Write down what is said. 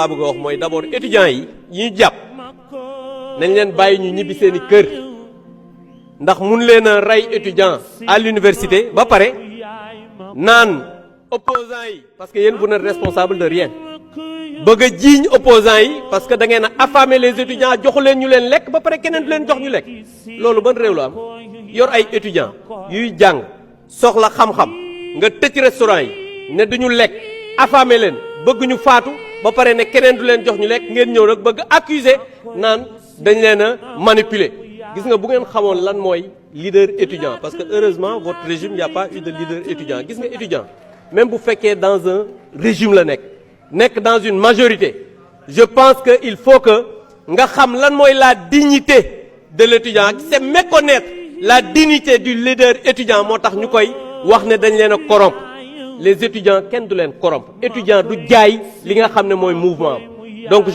laa bëgg a wax mooy d'abord étudiants yi ñu jàpp nañ leen bàyyi ñu ñibbi seeni kër ndax mun leen a rey étudiant à l'université ba pare naan opposants yi parce que yéen vous n'êtes responsable de rien bëgg a jiiñ opposants yi parce que da ngeen a affamer les étudiants joxu leen ñu leen lekk ba pare keneen du leen jox ñu lekk loolu ban réew la am yor ay étudiants yuy jàng soxla xam-xam nga tëj restaurant yi ne duñu lekk affamer leen bëgg ñu faatu ba pare ne keneen du leen jox ñu lekk ngeen ñëw nag bëgg accuser naan dañ leen a manipuler gis nga bu ngeen xamoon lan mooy leader étudiant parce que heureusement votre régime y a pas eu de leader étudiant gis nga étudiant même bu fekkee dans un régime la nekk dans une majorité je pense que il faut que nga xam lan mooy la dignité de l'étudiant c'est méconnaître la dignité du leader étudiant moo tax ñu koy wax ne dañ leen a corrompre les étudiants kenn du leen corrompre étudiant du jaay li nga xam ne mooy mouvement donc